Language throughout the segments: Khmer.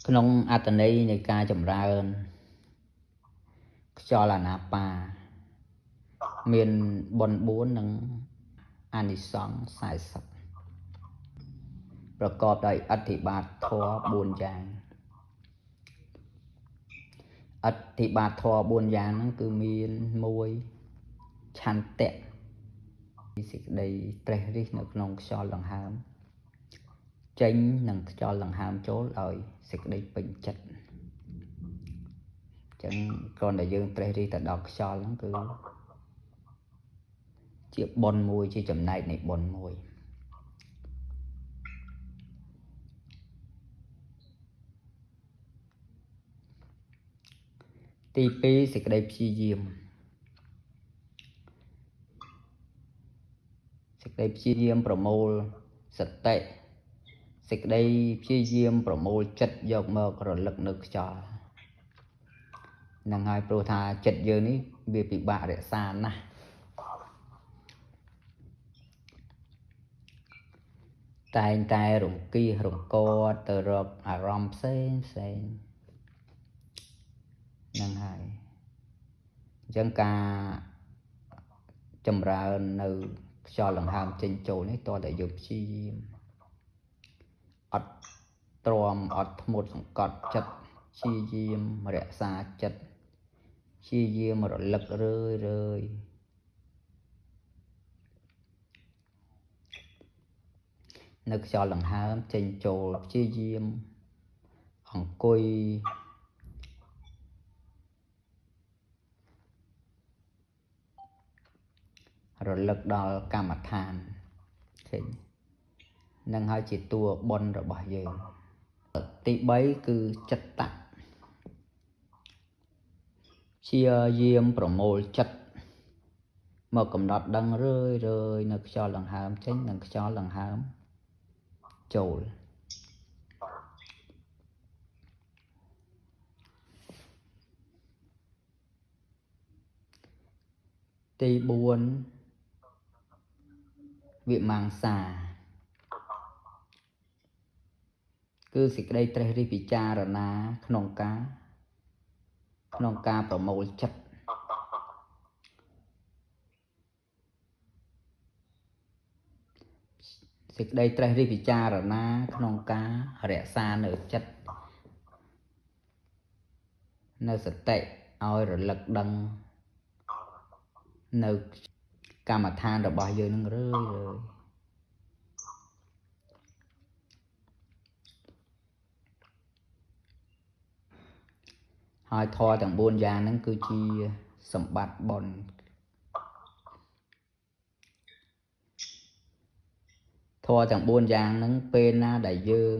ក្នុងអត្តន័យនៃការចម្រើនខ្យល់អានាបាមានបុណ្យ4និងអានិសង្ស40ប្រកបដោយអធិបាតធម៌4យ៉ាងអធិបាតធម៌4យ៉ាងហ្នឹងគឺមាន1ឆន្ទៈសេចក្តីត្រេះរិះនៅក្នុងខ្យល់ដង្ហើមចេញនិងខ្យល់ដង្ហើមចូលឲ្យសេចក្តីពេញចិត្តអញ្ចឹងគ្រាន់តែយើងត្រេះរិះទៅដល់ខ្យល់ហ្នឹងគឺជាបុណ្យមួយជាចំណែកនៃបុណ្យមួយទី2សេចក្តីព្យាយាមសេចក្តីព្យាយាមប្រមូលសតិសេចក្តីព្យាយាមប្រមូលចិត្តយកមករលឹកនៅខ្យល់ហ្នឹងហើយព្រោះថាចិត្តយើងនេះវាពិបាករក្សាណាស់តែងតែរង្គៀសរង្គតទៅរកអារម្មណ៍ផ្សេងផ្សេងហ្នឹងហើយអញ្ចឹងការចម្រើននៅខ្យល់ដង្ហើមចេញចូលនេះតើតែយើងព្យាយាមអត់ទ្រាំអត់ធ្មត់សង្កត់ចិត្តព្យាយាមរក្សាចិត្តព្យាយាមរលឹករឿយរឿយនៅខ្យល់ដង្ហើមចេញចូលព្យាយាមអង្គុយរលឹកដល់កម្មដ្ឋានឃើញនឹងហើយជាតួបុណ្យរបស់យើងទី3គឺចិត្តៈព្យាយាមប្រមូលចិត្តមកកំណត់ដឹងរឿយរឿយនៅខ្យល់ដង្ហើមចេញនិងខ្យល់ដង្ហើមចូលទី4វិមង្សាគឺសេចក្តីត្រេះរិះពិចារណាក្នុងការប្រមូលចិត្តសេចក្តីត្រេះរិះពិចារណាក្នុងការរក្សានៅចិត្តនៅសតិឲ្យរលឹកដឹងនៅកម្មដ្ឋានរបស់យើងនឹងរឿយរឿយហើយធម៌ទាំង4យ៉ាងហ្នឹងគឺជាសម្បត្តិបុណ្យធម៌ទាំង4យ៉ាងហ្នឹងពេលណាដែលយើង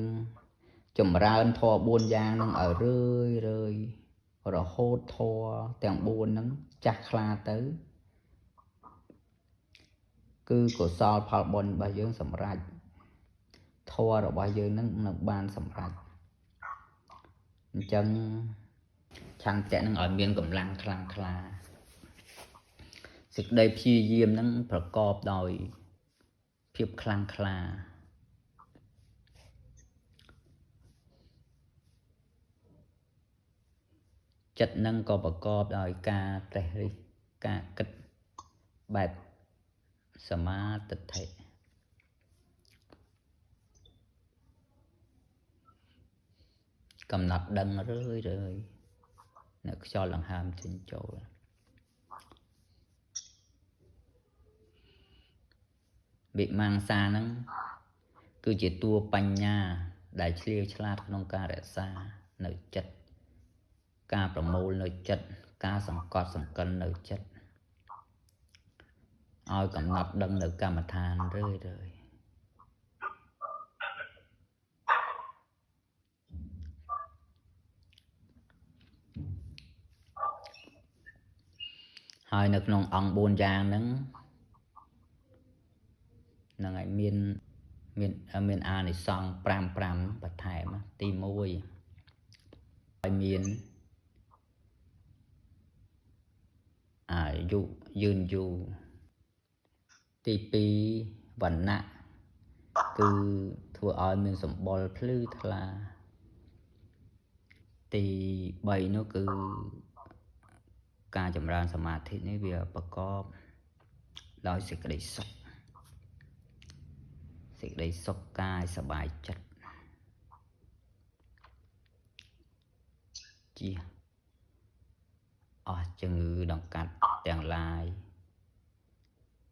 ចម្រើនធម៌4យ៉ាងហ្នឹងឲ្យរឿយរឿយរហូតធម៌ទាំង4ហ្នឹងចាស់ខ្លាទៅគឺកុសលផលបុណ្យរបស់យើងសម្រេចធម៌របស់យើងនឹងនឹងបានសម្រេចអញ្ចឹងឆន្ទៈនឹងឲ្យមានកម្លាំងខ្លាំងក្លាសេចក្តីព្យាយាមនឹងប្រកបដោយភាពខ្លាំងក្លាចិត្តនឹងក៏ប្រកបដោយការត្រេះរិះការគិតបែបសមាទិដ្ឋិកំណត់ដឹងរឿយរឿយនៅខ្យល់ដង្ហើមចេញចូលវិមង្សាហ្នឹងគឺជាតួបញ្ញាដែលឆ្លៀវឆ្លាតក្នុងការរក្សានៅចិត្តការប្រមូលនៅចិត្តការសង្កត់សង្កិននៅចិត្តឲ្យកំណត់ដឹងនៅកម្មដ្ឋានរឿយរឿយហើយនៅក្នុងអង្គ4យ៉ាងហ្នឹងហ្នឹងហើយមានអានិសង្ស5 5បន្ថែមទី1ឲ្យមានអាយុយឺនយូរទី2វណ្ណៈគឺធ្វើឲ្យមានសម្បុរភ្លឺថ្លា ទី3នោះគឺការចម្រើនសមាធិនេះវាប្រកបដោយសេចក្តីសុខសេចក្តីសុខកាយសប្បាយចិត្តជាអស់ជំងឺដង្កាត់ទាំងឡាយ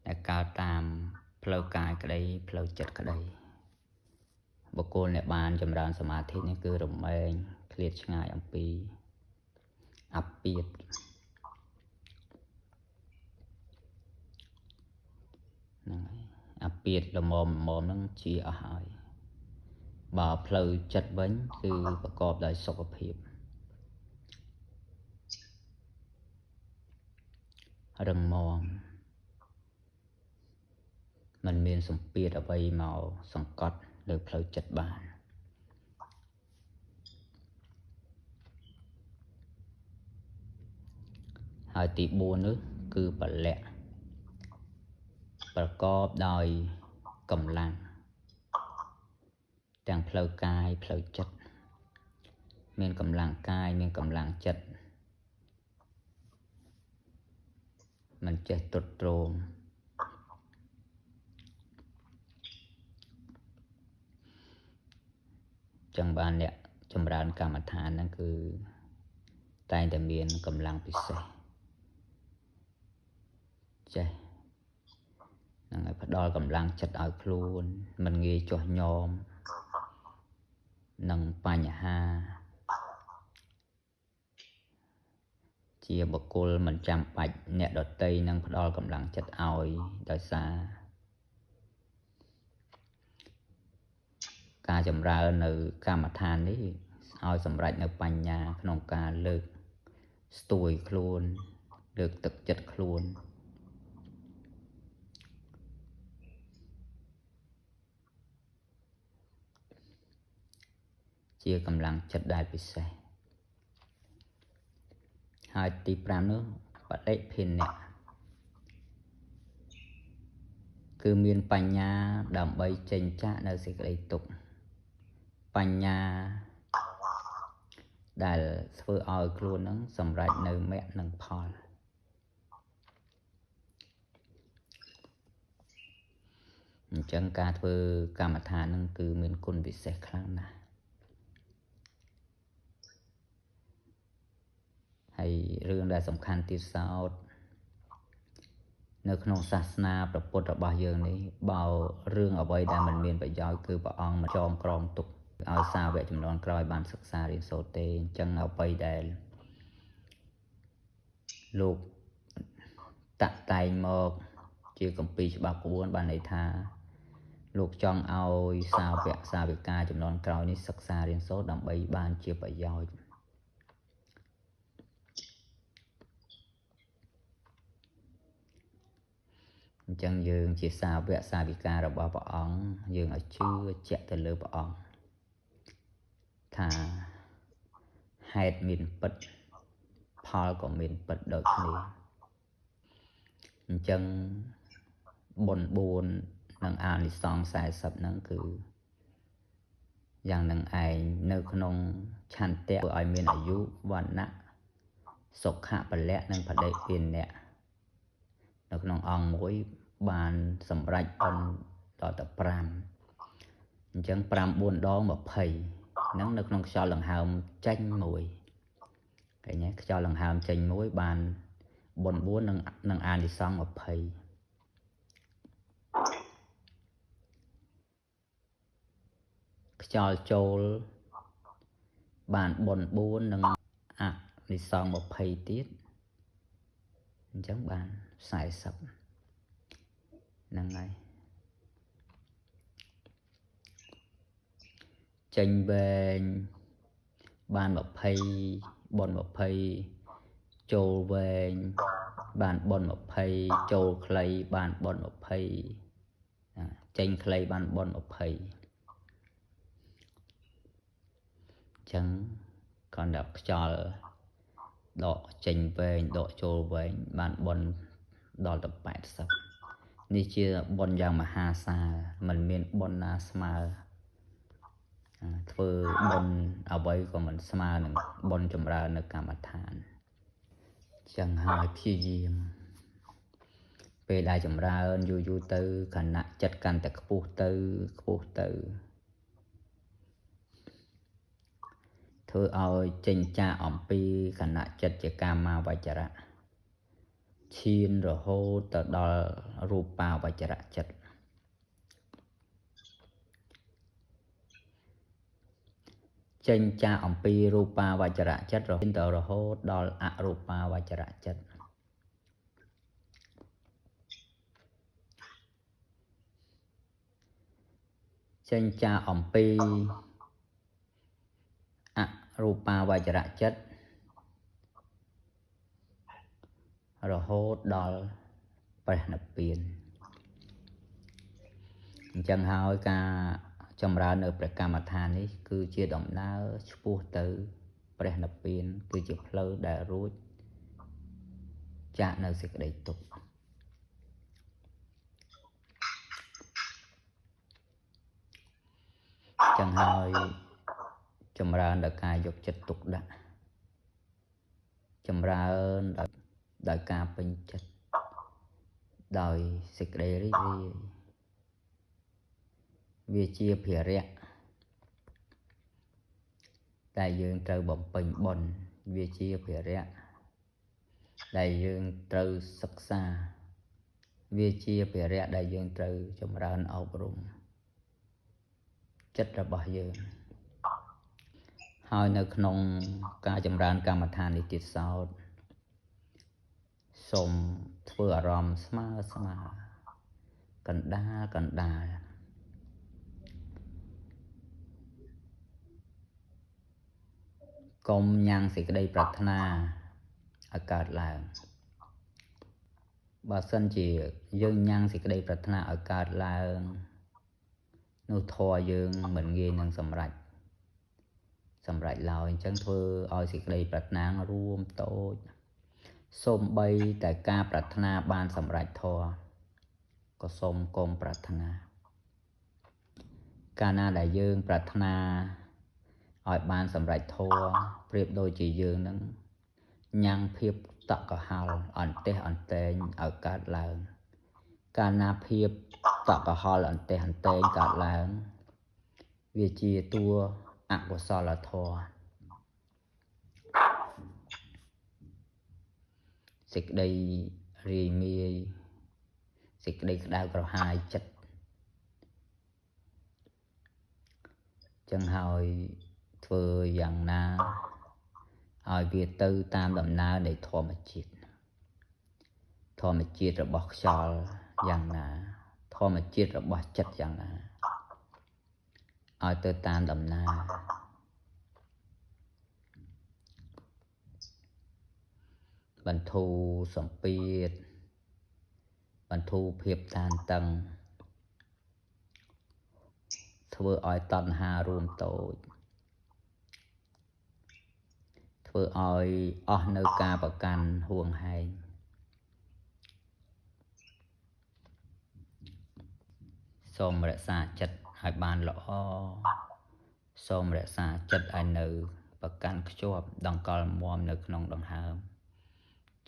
ដែលកើតតាមផ្លូវកាយក្តីផ្លូវចិត្តក្តីបុគ្គលអ្នកបានចម្រើនសមាធិនេះគឺរមែងឃ្លាតឆ្ងាយអំពីអពាតហ្នឹងហើយអពាតល្មមល្មមហ្នឹងជាអស់ហើយបើផ្លូវចិត្តវិញគឺប្រកបដោយសុខភាពរឹងមាំមិនមានសម្ពាធអ្វីមកសង្កត់លើផ្លូវចិត្តបានហើយទី4នោះគឺពលៈប្រកបដោយកម្លាំងទាំងផ្លូវកាយផ្លូវចិត្តមានកម្លាំងកាយមានកម្លាំងចិត្តមិនចេះទ្រុឌទ្រោមចឹងបានអ្នកចម្រើនកម្មដ្ឋានហ្នឹងគឺតែងតែមានកម្លាំងពិសេសចេះហ្នឹងហើយផ្ដល់កម្លាំងចិត្តឲ្យខ្លួនមិនងាយចោះញោមនឹងបញ្ហាជាបុគ្គលមិនចាំបាច់អ្នកដតីនឹងផ្ដល់កម្លាំងចិត្តឲ្យដោយសារការចម្រើននៅកម្មដ្ឋាននេះឲ្យសម្រេចនៅបញ្ញាក្នុងការលើកស្ទួយខ្លួនលើកទឹកចិត្តខ្លួនជាកម្លាំងចិត្តដែលពិសេសហើយទី5នោះបដិភិនៈគឺមានបញ្ញាដើម្បីចេញចាកនៅសេចក្តីទុក្ខបញ្ញាដែលធ្វើឲ្យខ្លួននឹងសម្រេចនៅមគ្គនិងផលអញ្ចឹងការធ្វើកម្មដ្ឋាននឹងគឺមានគុណពិសេសខ្លាំងណាស់ហើយរឿងដែលសំខាន់ទៀតសោតនៅក្នុងសាសនាព្រះពុទ្ធរបស់យើងនេះបើរឿងអ្វីដែលមិនមានប្រយោជន៍គឺព្រះអង្គមិនចងក្រងទុកឲ្យសាវកចំនួនក្រោយបានសិក្សារៀនសូត្រទេអញ្ចឹងអ្វីដែលលោកតាក់តែងមកជាគម្ពីរច្បាប់ក្បួនបានន័យថាលោកចង់ឲ្យសាវកសាវិកាចំនួនក្រោយនេះសិក្សារៀនសូត្រដើម្បីបានជាប្រយោជន៍អញ្ចឹងយើងជាសាវកសាវិការបស់ព្រះអង្គយើងឲ្យជឿជាក់ទៅលើព្រះអង្គថាហេតុមានពិតផលក៏មានពិតដូចគ្នាអញ្ចឹងបុណ្យ4និងអានិសង្ស40ហ្នឹងគឺយ៉ាងនឹងឯងនៅក្នុងឆន្ទៈឲ្យមានអាយុវណ្ណៈសុខៈពលៈនិងបដិភិនៈនៅក្នុងអង្គមួយបានសម្រេចបុណ្យដល់ទៅ5អញ្ចឹង5 4ដង20ហ្នឹងនៅក្នុងខ្យល់ដង្ហើមចេញមួយឃើញទេខ្យល់ដង្ហើមចេញមួយបានបុណ្យ4និងអានិសង្ស20ខ្យល់ចូលបានបុណ្យ4និងអានិសង្ស20ទៀតអញ្ចឹងបាន40ហ្នឹងហើយចេញវែងបាន20បុណ្យ20ចូលវែងបានបុណ្យ20ចូលខ្លីបានបុណ្យ20ចេញខ្លីបានបុណ្យ20អញ្ចឹងគ្រាន់តែខ្យល់ដកចេញវែងដកចូលវែងបានបុណ្យដល់ទៅ80នេះជាបុណ្យយ៉ាងមហាសាលមិនមានបុណ្យណាស្មើ ធ្វើបុណ្យអ្វីក៏មិនស្មើនឹងបុណ្យចម្រើននៅកម្មដ្ឋានចឹងហើយព្យាយាមពេលដែលចម្រើនយូរយូរទៅខណៈចិត្តកាន់តែខ្ពស់ទៅខ្ពស់ទៅធ្វើឲ្យចេញចាកអំពីខណៈចិត្តជាកាមាវចរៈឈានរហូតទៅដល់រូបាវចរៈចិត្តចេញចាកអំពីរូបាវចរៈចិត្តរហូតទៅរហូតដល់អរូបាវចរៈចិត្តចេញចាកអំពីអរូបាវចរៈចិត្តរហូតដល់ព្រះនិព្វានអញ្ចឹងហើយការចម្រើននៅព្រះកម្មដ្ឋាននេះគឺជាដំណើរឆ្ពោះទៅព្រះនិព្វានគឺជាផ្លូវដែលរួចចាកនៅសេចក្តីទុក្ខចឹងហើយចម្រើនដោយការយកចិត្តទុកដាក់ចម្រើនដោយការពេញចិត្តដោយសេចក្តីរីករាយវាជាភារៈដែលយើងត្រូវបំពេញបុណ្យវាជាភារៈដែលយើងត្រូវសិក្សាវាជាភារៈដែលយើងត្រូវចម្រើនអប់រំចិត្តរបស់យើងហើយនៅក្នុងការចម្រើនកម្មដ្ឋាននេះទៀតសោតសូមធ្វើអារម្មណ៍ស្មើស្មើកណ្ដាលកណ្ដាលកុំញ៉ាំងសេចក្តីប្រាថ្នាឲ្យកើតឡើងបើសិនជាយើងញ៉ាំងសេចក្តីប្រាថ្នាឲ្យកើតឡើងនោះធម៌យើងមិនងាយនឹងសម្រេចឡើយអញ្ចឹងធ្វើឲ្យសេចក្តីប្រាថ្នារួមតូចសូម្បីតែការប្រាថ្នាបានសម្រេចធម៌ក៏សូមកុំប្រាថ្នាកាលណាដែលយើងប្រាថ្នាឲ្យបានសម្រេចធម៌ប្រៀបដូចជាយើងនឹងញ៉ាំងភាពតក់ក្រហល់អន្ទះអន្ទែងឲ្យកើតឡើងកាលណាភាពតក់ក្រហល់អន្ទះអន្ទែងកើតឡើងវាជាតួអកុសលធម៌សេចក្តីរាយមាយសេចក្តីក្តៅក្រហាយចិត្តចឹងហើយធ្វើយ៉ាងណាឲ្យវាទៅតាមដំណើរនៃធម្មជាតិធម្មជាតិរបស់ខ្យល់យ៉ាងណាធម្មជាតិរបស់ចិត្តយ៉ាងណាឲ្យទៅតាមដំណើរបន្ធូរសម្ពាធបន្ធូរភាពតានតឹងធ្វើឲ្យតណ្ហារួមតូចធ្វើឲ្យអស់នៅការប្រកាន់ហួងហែងសូមរក្សាចិត្តឲ្យបានល្អសូមរក្សាចិត្តឲ្យនៅប្រកាន់ខ្ជាប់ដង្កល់មាំនៅក្នុងដង្ហើម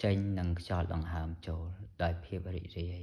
ចេញនឹងខ្យល់ដង្ហើមចូលដោយភាពរីករាយ